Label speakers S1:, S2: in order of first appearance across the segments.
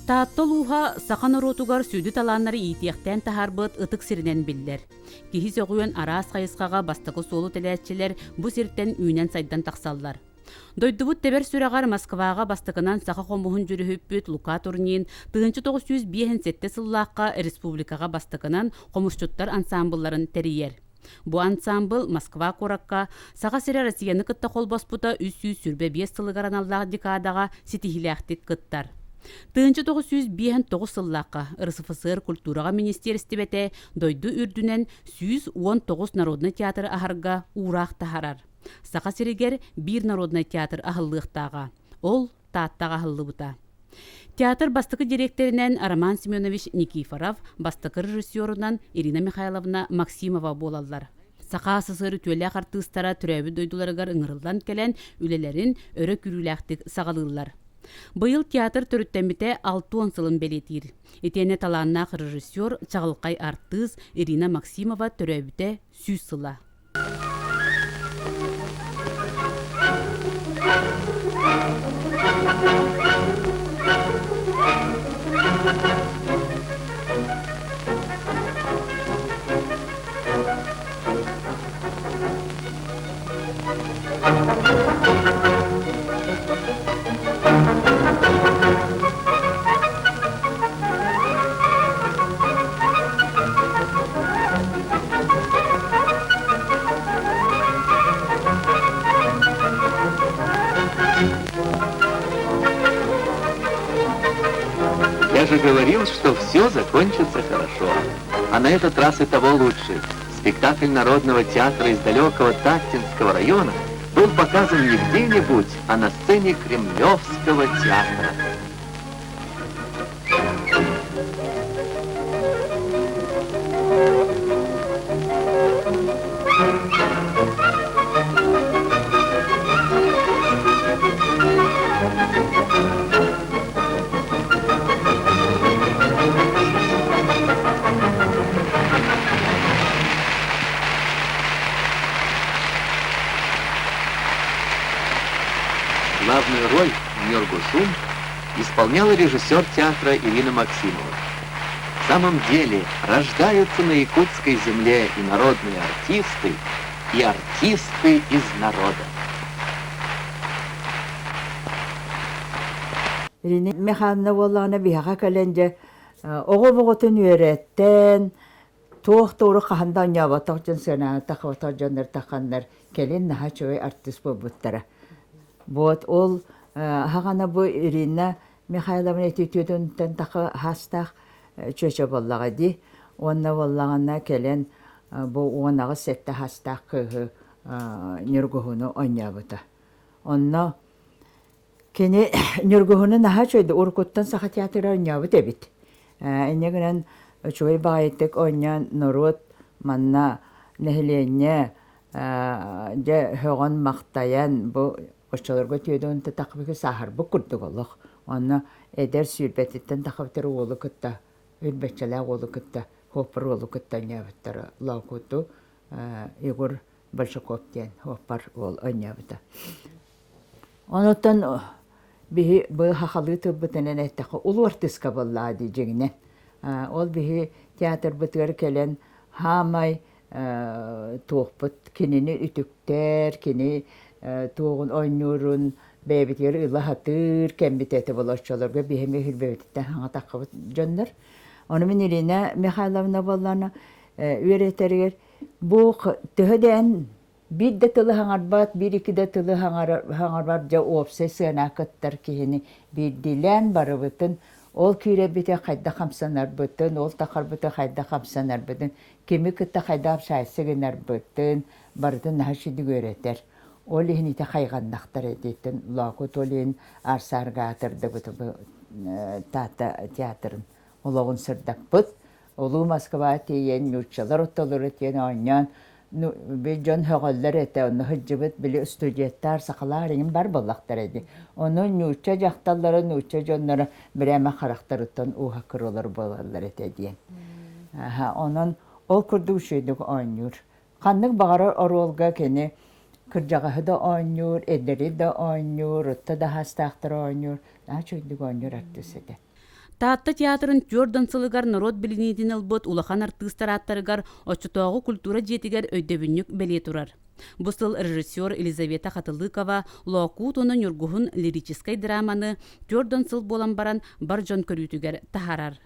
S1: Таатта улууһа саха норуотугар сүдү талааннары иитиэхтээн таһаарбыт ытык сиринэн биллэр. Киһи сөҕүөн араас хайысхаҕа бастакы суолу тэлээччилэр бу сиртэн үүнэн-сайдан тахсаллар. Дойдубут тэбэр сүрэҕэр Москваҕа бастакынан саха хомуһун дьүрүһүппүт Лука Турнин 1957 сыллаахха республикаҕа бастакынан хомусчуттар ансаамбылларын тэрийэр. Бу ансаамбыл Москва куоракка Саха сирэ Россияны кытта холбоспута 325 сылыгар аналлаах декадаҕа ситиһиилээхтик кыттар. 1959 сыллаахха РСФСР культураҕа министиэристибэтэ дойду үрдүнэн 119 народнай театры аһарга уураах таһаарар. Саха сиригэр биир народнай театр аһыллыахтааҕа. Ол Тааттаҕа аһыллыбыта. Театр бастакы дириэктэринэн Роман Семенович Никифоров, бастакы режиссерунан Ирина Михайловна Максимова буолаллар. Саха СССР үтүөлээх артыыстара төрөөбүт дойдуларыгар ыҥырыллан кэлэн үлэлэрин өрө күүрүүлээхтик саҕалыыллар. Быйыл театр төрүттэммитэ 60 сылын бэлиэтиир. Итиэннэ талааннаах режиссер, чаҕылхай артыыс Ирина Максимова төрөөбүтэ 100 сыла.
S2: Я же говорил, что все закончится хорошо. А на этот раз и того лучше. Спектакль Народного театра из далекого Таттинского района был показан не где-нибудь, а на сцене Кремлевского театра. Главную роль Нюргушун исполняла режиссер театра Ирина Максимова. В самом деле рождаются на якутской земле и народные артисты, и артисты из народа.
S3: Ирина Михайловна буоллаҕына биһиэхэ кэлэн дьэ оҕо оҕотун үөрэттэн туох туору хаһан да оонньооботох дьон сыанаҕа таххыбатах дьоннор тахханнар кэлин наһаа үчүгэй артыыс буолбуттара. Вот ол хаҕана бу Ирина Михайловна ити үтүөтүнтэн таха хаастаах чүөчэ буоллаҕа дии. Уонна буоллаҕына кэлэн бу 18-7 хаастаах кыыһы Ньургуһуну оонньообута. Онно кини Ньургуһуну наһаа үчүгэйдик уруккуттан Саха театрыгар оонньообут эбит. Инньэ гынан үчүгэй баҕайытык оонньоон норуот манна нэһилиэнньэ дьэ сөҕөн-махтайан бу оччолорго түөдүн тахабыты сааһырбыт курдук олох. Онно эдэр сүүрбэтиттэн тахабытыр уолу кытта үрбэччэлээх уолу кытта хуоппар уолу кытта оонньообуттара Лоокуту Егор Большаков диэн хуоппар уол оонньообута. Онуттан биһи бу хахалыы тылбытынан эттэххэ улуу артыыска буоллаҕа дии дьиҥинэн. Ол биһи театрбытыгар кэлэн хаамай туохпут кинини үтүктэр, кини туоҕун оонньуурун бэйэбитигэр ыла сатыыр кэммит этэ буолар оччолорго биһи үрбэбититтэн хаҥатаххыбыт дьоннор. Ону мин Ирина Михайловна буоллаҕына үөрэтэригэр бу төһө дээн биир да тылы хаҥарбат, биир-икки да тылы хаҥарбат дьэ уопсай сыана кыттар киһини биирдиилээн барыбытын ол киирэрбитин хайдах хамсанарбытын, ол тахарбытын хайдах хамсанарбытын, кими кытта хайдах общайся гынарбытын барытын наһаа үчүгэй үөрэтэр. Ол иһин ити хайҕаннахтар этиттэн Лоокут ол иһин аар-саарга аатырдыбыт бу Таатта театрын олоҕун сырдаппыт. Улуу Москва тиийэн нууччалар оттолоро диэн оонньоон ну би дьон һөҕөллөр этэ онно сылдьыбыт били студенттар сахалаар иҥин бар буоллахтара ди ону нуучча дьахталлара нуучча дьонноро бирээмэ харахтарыттан ууһа кырылар буолаллар этэ диэн онон ол курдук үчүгэйдик оонньуур ханнык баҕарар оруолга кини кырдьаҕаһы да оонньуур эдэри да оонньуур отто да хаастаахтары оонньуур наһаа үчүгэйдик оонньуур артыыс этэ.
S1: Таатта театрын түөрт сылыгар норуот билиниитин ылбыт улахан артыыстар ааттарыгар оччотооҕу культура дьиэтигэр өйдөбүнньүк бэлиэ турар. Бу сыл режиссер Елизавета Хатылыкова Лоокуут уонна Ньургуһун лирическэй драманы түөрт сыл буолан баран бар дьон көрүүтүгэр таһаарар.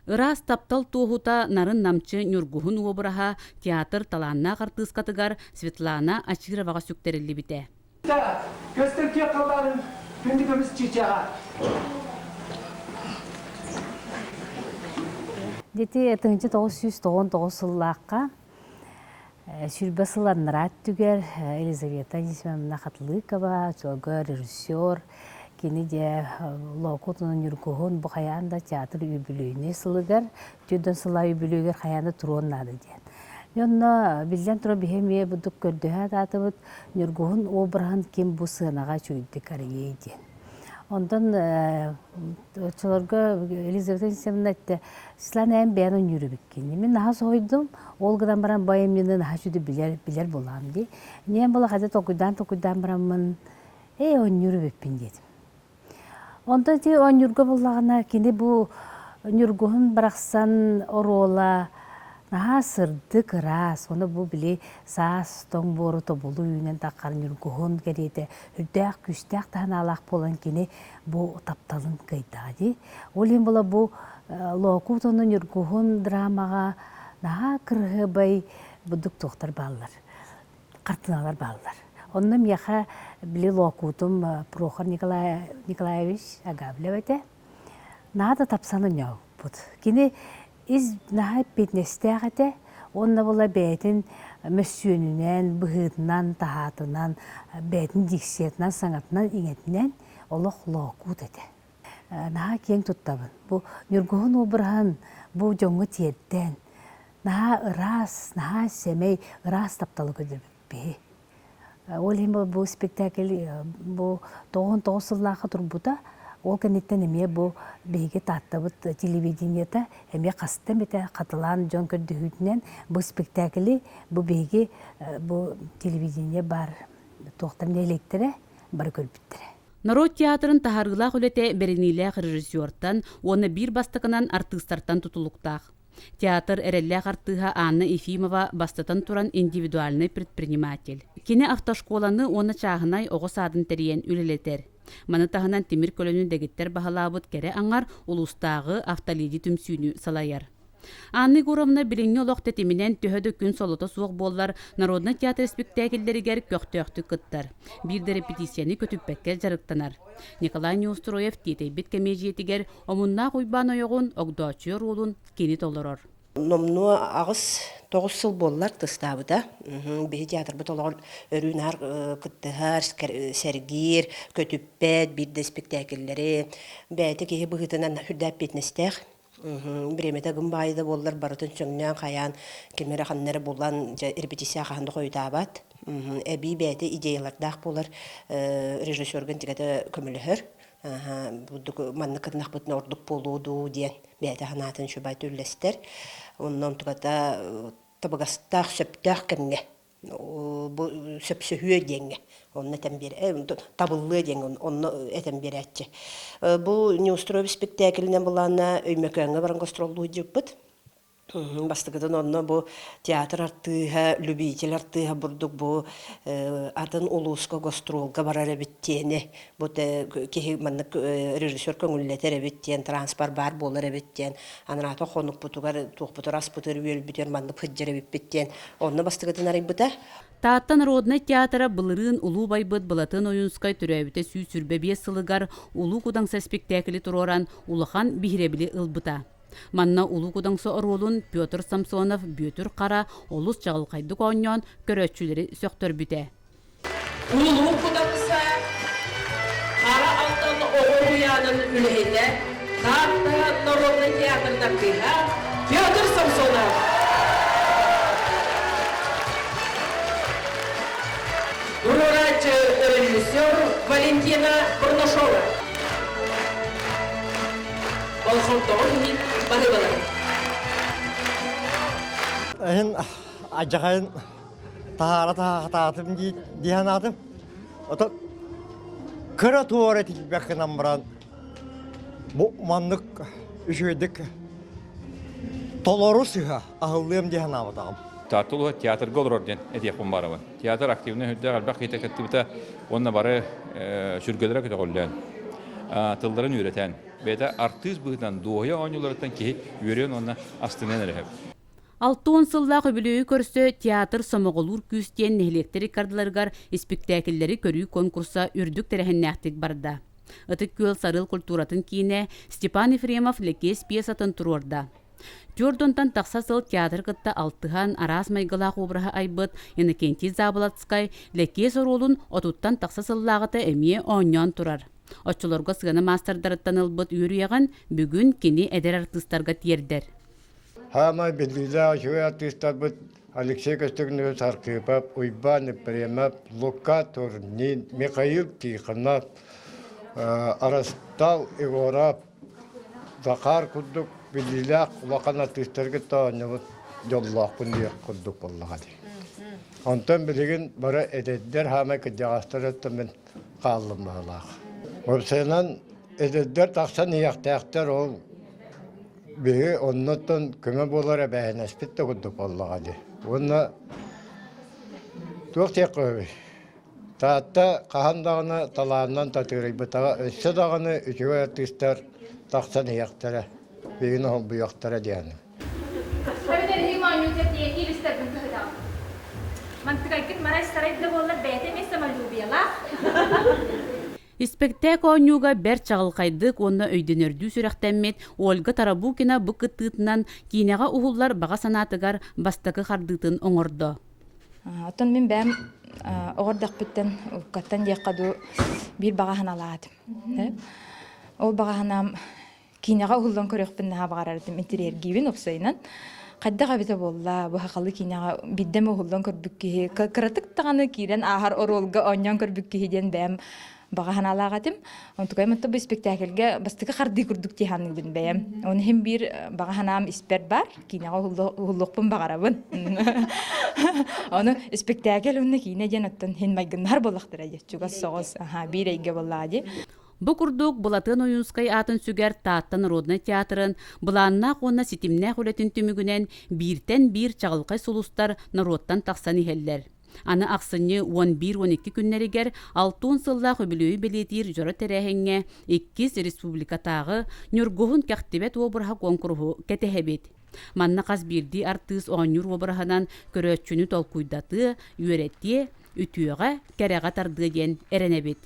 S1: Ыраас таптал туоһута нарын-намчы Ньургуһун уобараһа театр талааннаах артыыскатыгар Светлана Очироваҕа сүктэриллибитэ.
S4: Көстөр киэк халлаанын күндү көмүс чыычааҕа.
S5: Дети 1999 сыллаахха сүүрбэ сыл анараа өттүгэр Елизавета Анисимовна Хатлыкова, чуолга режиссер, кини дьэ Лоокут уонна Ньургуһун бу хайаан да театр үбүлүөйүнэй сылыгар, 4 сыла үбүлүөйүгэр хайаан да туруон наада диэн. Онно биллэн турар биһи эмиэ бурдук көрдөһө атаатыбыт Ньургуһун обраһын ким бу сыанаҕа үчүгэйдик арыйыай диэн. Онтон оччолорго Елизавета Алексеевна эттэ, Светлана эн бэйэн ойнуур эбиккин. Мин наһаа соһуйдум, ол гынан баран бу айымньыны наһаа үчүгэй билэр, билэр буолаам дии. Ийэм буола хата толкуйдаан-толкуйдаан бараммын, ээ оонньуур эбиппин диэтим. Онтон ити оонньуурга буллаҕына кини бу Ньургуһун барахсан оруола наһаа сырдык, ыраас, ону бу били саас тоҥ буору тобулу үүнэн таххар Ньургуһун кэриэтэ үрдээх күүстээх таһынаалаах буолан кини бу тапталын кыайдаҕа дии. Ол иһин була бу Лоокуут уонна Ньургуһун драмаҕа наһаа кырыһыабай бурдук туохтар бааллар. Хартыыналар бааллар. Онно миэхэ били лоокуутум Прохор Николаевич Агавлев этэ. Наһаа да тапсан оонньообуппут. Кини ис наһаа эппиэтинэстээх этэ уонна була бэйэтин мөссүөнүнэн, быһыытынан, таһаатынан, бэйэтин дикциятынан, саҥатынан, иҥэтинэн олох лоокуут этэ. Наһаа киэҥ туттабын. Бу Ньургуһун обраһын бу дьоҥҥо тиэрдэн, наһаа ыраас, наһаа сэмэй, ыраас тапталы көрдөрбүппүт. Ол иһин бу спектакль бу 99 сыллаахха турбута. Ол кэнниттэн эмиэ бу биһиги Тааттабыт телевидениета эмиэ хаста эмитэ хатылаан дьон көрдөһүүтүнэн бу спектакли бу биһиги бу телевидение баар туохтан нэһилиэктэрэ бары көрбүттэрэ.
S1: Норуот театрын таһаарыылаах үлэтэ бэриниилээх режиссертан уонна биир бастакынан артыыстартан тутулуктаах. Театр эрэллээх артыыһа Анна Ефимова бастатан туран индивидуальнай предприниматель. Кини автошколаны уонна чааһынай оҕо саадын тэрийэн үлэлэтэр. Маны таһынан тимир көлөнү дэгиттэр баһылаабыт кэрэ аҥар улуустааҕы автоледи түмсүүнү салайар. Анна Егоровна билиҥҥи олох тэтиминэн төһө да күн солото суох буоллар, народнай театр испиктээкиллэригэр көхтөөхтүк кыттар. Биир да репетицияны көтүппэккэ дьарыктанар. Николай Неустроев тиэтэйбит кэмиэдьийэтигэр Омуннаах Уйбаан ойоҕун Огдооччуйа оруолун кини толорор.
S6: Номнуо 8-9 сыл буоллар тыстаабыта. Биһи театрбыт олоҕор өрүү наар кыттыһар, сэргиир, көтүппэт, биир да испиктээкиллэри бэйэтэ киһи быһыытынан үрдэ эппиэтинэстээх. Бириэмэтэ гын баайы да буоллар барытын сөҥнөөн хайаан ким эрэ ханна эрэ булан дьэ репетиция хаһан да хойутаабат. Эбии бэйэтэ идеялардаах буолар режиссерга интигэтэ көмөлөһөр. Маннык кытынахпытына ордук буолуо дуу диэн бэйэтэ санаатын үчүгэй үллэстэр. Онно онтуката табыгастаах, сөптөөх кэмҥэ бу сөпсөһүө диэҥҥэ онно этэн биэр табыллыа диэҥҥэ онно этэн биэрээччи. Бу Неустроев спектаклинэн былаана Өймөкөөҥҥө баран гастроллуу сылдьыбыппыт. Бастакытын онно бу театр артыыһа, любитель артыыһа бурдук бу атын улууска гастролга барар эбит диэни, бу киһи маннык режиссер көҥүллэтэр эбит диэн, транспорт баар буолар эбит диэн, анараата хонукпутугар, туохпутугар аспытыгар, үөлбүтүгэр маннык сылдьар эбиппит диэн, онно бастакытын арыйбыта.
S1: Таатта народнай театра былырыын улуу байбыт Былатын Ойуунскай төрөөбүтэ 125 сылыгар Улуу Кудаҥса спектакли туруоран улахан биһирэбили ылбыта. Манна Улуу Кудаҥса оруолун Петр Самсонов Бүөтүр Хара олус чаҕылхайдык оонньоон көрөөччүлэри сөхтөрбүтэ.
S7: Улуу Кудаҥса Хара Алтан оҕо уһуйаанын үлэһитэ, Таатта народнай театрын артыыһа Петр Самсонов. Туруорааччы режиссер Валентина Бурнашова. Болҕомтоҕун иһин баһыыбалар.
S8: Эһин адьаҕайын таһаара таһаатым дии санаатым. Ото кыра туора тиийбэккинэн баран бу маннык үчүгэйдик толору сыһа аһыллыам дии санаабатаҕым.
S9: Таатта улууһа театрга олорор диэн этиэхпин баарабын. Театр активнай үрдээх элбэх киһитэ кыттыбыта уонна бары сүргэлэрэ көтөҕүллэн, тылларын үөрэтэн, бэйэтэ артыыс быһыытынан дуоһуйа оонньууларыттан киһи үөрүөн уонна астыныан эрэ сөп.
S1: 60 сыллаах үбүлүөйү көрсө театр Сомоҕолуур күүс диэн нэһилиэктэр иккардыларыгар испиктээкиллэри көрүү конкурса үрдүк тэрээһиннээхтик барда. Ытык Күөл Сарыал культуратын киинэ Степан Ефремов Лэкиэс пьесатын туруорда. Түөрт тахса сыл театры кытта алтыһан араас майгылаах обраһы айбыт Иннокентий Заболоцкай Лэкиэс оруолун отуттан тахса сыллааҕыта эмиэ оонньоон турар. Оччолорго сыана маастардарыттан ылбыт үөрүйэҕин бүгүн кини эдэр артыыстарга тиэрдэр.
S10: Хаамай биллиилээх үчүгэй артыыстарбыт Алексей Костюгнович Архипов, Уйбаан Епремов, Лука Турнин, Михаил Тихонов, Арастал Егоров, Захар курдук биллиилээх улахан артыыстары кытта оонньообут дьоллоохпун диэх курдук буоллаҕа дии. Онтон билигин бары эдэрдэр хаамай кырдьаҕастар өттө мин хааллым быһыылаах. Уопсайынан эдэрдэр тахсан иһиэхтээхтэр ол биһи оннуттан көмө буолар эбээһинэспит да курдук буоллаҕа дии. Уонна туох диэххэ үһү Таатта хаһан даҕаны талаанынан татыырыйбатаҕа, өссө даҕаны үчүгэй артыыстар тахсан иһиэхтэрэ, биһигини холбуйуохтара диэн.
S11: Эбэтэр иһиҥ оонньуута тиэтиир истэрбин кыһытаҕын. Мантыкайгыт марай-сарай да буоллар бэйэтэ эмиэ самолюбиелаах.
S1: Испэктээк оонньууга бэрт чаҕылхайдык уонна өйдөнөрдүү сүрэхтэммит Ольга Тарабукина бу кыттыытынан киинэҕэ уһуллар баҕа санаатыгар бастакы хардыытын оҥордо.
S12: Оттон мин бэйэм оҕо эрдэхпиттэн уруккаттан диэххэ дуу биир баҕа санаалаах этим. Ол баҕа санаам киинэҕэ уһуллан көрүөхпүн наһаа баҕарар этим, интириэргиибин уопсайынан. Хайдах эбитэ буолла, бу сахалыы киинэҕэ биирдэ эмэ уһуллан көрбүт киһи, кыратык даҕаны киирэн ааһар оруолга оонньоон көрбүт киһи диэн бэйэм баҕа санаалаах этим. Онтукайым оттон бу испэктээкилгэ бастакы хардыы курдук дии саныыбын бэйэм. Оны иһин биир баҕа санаам испэр баар, киинэҕэ уһуллуохпун баҕарабын. Ону испэктээкил уонна киинэ диэн оттон иһин майгыннар буоллахтара дии, чугас соҕус, биир эйгэ буоллаҕа дии.
S1: Бу курдук Былатыан Ойуунскай аатын сүгэр Таатта народнай театрын былааннаах уонна ситимнээх үлэтин түмүгүнэн бииртэн биир чаҕылхай сулустар норуоттан тахсан иһэллэр. Аны ахсынньы 11-12 күннэригэр 60 сыллаах үбүлүөйү бэлиэтиир дьоро тэрээһиҥҥэ иккис республикатааҕы Ньургуһун кэхтибэт уобараһа куонкуруһу кэтэһэбит. Манна хас биирдии артыыс оонньуур уобараһынан көрөөччүнү толкуйдатыа, үөрэтиэ, үтүөҕэ, кэрэҕэ тардыа диэн эрэнэбит.